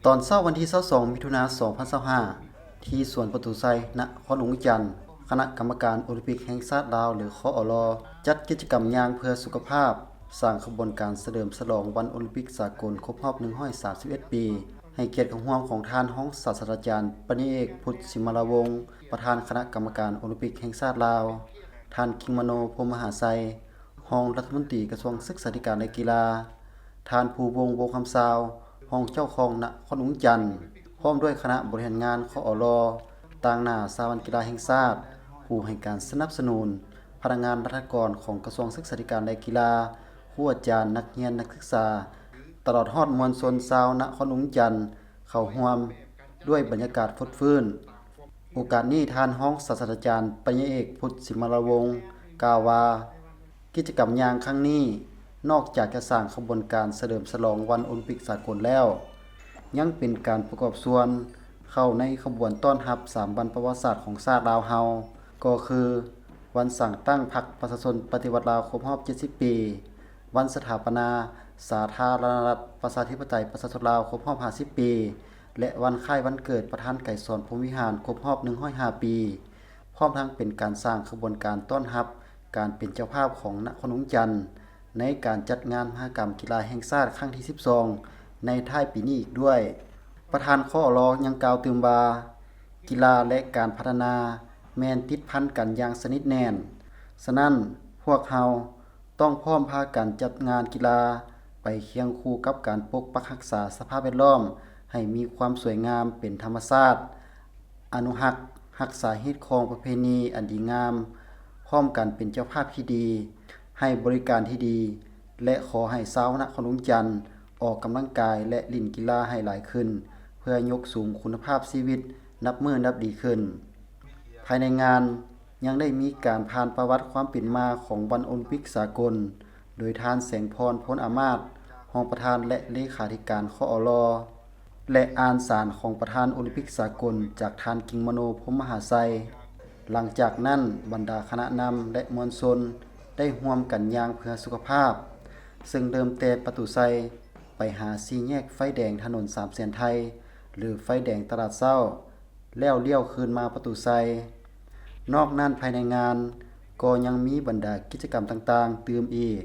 ຕອນເຊົ້າວັນທີຊາວສອງ ມິຖຸນາ ສອງພັນຊາວຫ້າ ທີ່ສວນປະຕູໄຊ ນະຄອນຫຼວງວຽງຈັນ, ຄະນະກຳມະການໂອລິມປິກແຫ່ງຊາດລາວ ຫຼື ຄອລ ຈັດກິດຈະກຳຍ່າງເພື່ອສຸຂະພາບ, ສ້າງຂະບວນການສະເຫຼີມສະຫຼອງວັນໂອລິມປິກສາກົນຄົບຮອບ ໜຶ່ງຮ້ອຍສາມສິບເອັດ ປີ, ໃຫ້ກຽດເຂົ້າຮ່ວມຂອງທ່ານຮອງສາດສະດາຈານ ປະລິນຍາເອກ ພຸດ ສິມມະລາວົງ ປະທານຄະນະກຳມະການໂອລິມປິກແຫ່ງຊາດລາວ, ທ່ານ ກິງມະໂນ ພົມມະຫາໄຊ ຮອງລັດຖະມົນຕີກະຊວງສຶກສາທິການ ແລະ ກິລາ, ທ່ານ ພູວົງ ວົງຄຳຊາວ ຮອງເຈົ້າຄອງນະຄອນຫຼວງວຽງຈັນ, ພ້ອມດ້ວຍຄະນະບໍລິຫານງານ ຄອລ ຕາງໜ້າສະຫະພັນກິລາແຫ່ງຊາດ, ຜູ້ໃຫ້ການສະໜັບສະໜູນ, ພະນັກງານລັດຖະກອນຂອງກະຊວງສຶກສາທິການ ແລະ ກິລາ, ຄູອາຈານ, ນັກຮຽນ, ນັກສຶກສາ, ຕະຫຼອດຮອດມວນຊົນຊາວນະຄອນຫຼວງວຽງຈັນ ເຂົ້າຮ່ວມດ້ວຍບັນຍາກາດຟົດຟື້ນ. ໂອກາດນີ້ ທ່ານຮອງສາດສະດາຈານ ປະລິນຍາເອກ ພຸດ ສິມມະລາວົງ ກ່າວວ່າ, ກິດຈະກຳຍ່າງຄັ້ງນີ້ ນອກຈາກຈະສ້າງຂະບວນການສະເຫຼີມສະຫຼອງວັນໂອລິມປິກສາກົນແລ້ວ, ຍັງເປັນການປະກອບສ່ວນເຂົ້າໃນຂະບວນຕ້ອນຮັບສາມວັນປະຫວັດສາດຂອງຊາດລາວເຮົາ, ກໍຄື ວັນສ້າງຕັ້ງພັກປະຊາຊົນປະຕິວັດລາວຄົບຮອບ ເຈັດສິບ ປີ, ວັນສະຖາປະນາສາທາລະນະລັດ ປະຊາທິປະໄຕ ປະຊາຊົນລາວຄົບຮອບ ຫ້າສິບ ປີ ແລະ ວັນຄ້າຍວັນເກີດປະທານໄກສອນ ພົມວິຫານ ຄົບຮອບ ໜຶ່ງຮ້ອຍຫ້າ ປີ, ພ້ອມທັງເປັນການສ້າງຂະບວນການຕ້ອນຮັບການເປັນເຈົ້າພາບຂອງນະຄອນຫຼວງວຽງຈັນ ໃນການຈັດງານມະຫະກຳກິລາແຫ່ງຊາດຄັ້ງທີ ສິບສອງ ໃນທ້າຍປີນີ້ອີກດ້ວຍ. ປະທານ ຄອລ ຍັງກ່າວຕື່ມວ່າ, ກິລາ ແລະ ການພັດທະນາແມ່ນຕິດພັນກັນຢ່າງສະໜິດແໜ້ນ, ສະນັ້ນ ພວກເຮົາ ຕ້ອງພ້ອມພາກັນຈັດງານກິລາໄປຄຽງຄູ່ກັບການປົກປັກຮັກສາສະພາບແວດລ້ອມໃຫ້ມີຄວາມສວຍງາມເປັນທຳມະຊາດ, ອະນຸຮັກຮັກສາຮີດຄອງປະເພນີອັນດີງາມ, ພ້ອມກັນເປັນເຈົ້າພາບທີ່ດີ, ໃຫ້ບໍລິການທີ່ດີ ແລະ ຂໍໃຫ້ຊາວນະຄອນຫຼວງວຽງຈັນອອກກຳລັງກາຍ ແລະ ຫຼິ້ນກິລາໃຫ້ຫຼາຍຂຶ້ນ ເພື່ອຍົກສູງຄຸນນະພາບຊີວິດນັບມື້ນັບດີຂຶ້ນ. ພາຍໃນງານ ຍັງໄດ້ມີການຜ່ານປະຫວັດຄວາມເປັນມາຂອງວັນໂອລິມປິກສາກົນ ໂດຍທ່ານ ແສງພອນ ໂພນອາມາດ ຮອງປະທານ ແລະ ເລຂາທິການ ຄອລ ແລະ ອ່ານສານຂອງປະທານໂອລິມປິກສາກົນຈາກທ່ານ ກິງມະໂນ ພົມມະຫາໄຊ. ຫຼັງຈາກນັ້ນ, ບັນດາຄະນະນຳ ແລະ ມວນຊົນໄດ້ຮ່ວມກັນຍ່າງເພື່ອສຸຂະພາບ, ເຊິ່ງເລີ່ມແຕ່ປະຕູໄຊ ໄປຫາສີ່ແຍກໄຟແດງຖະໜົນສາມແສນໄທ ຫຼື ໄຟແດງຕະຫຼາດເຊົ້າ, ແລ້ວລ້ຽວຄືນມາປະຕູໄຊ. ນອກນັ້ນ, ພາຍໃນງານກໍຍັງມີບັນດາກິດຈະກຳຕ່າງໆຕື່ມອີກ,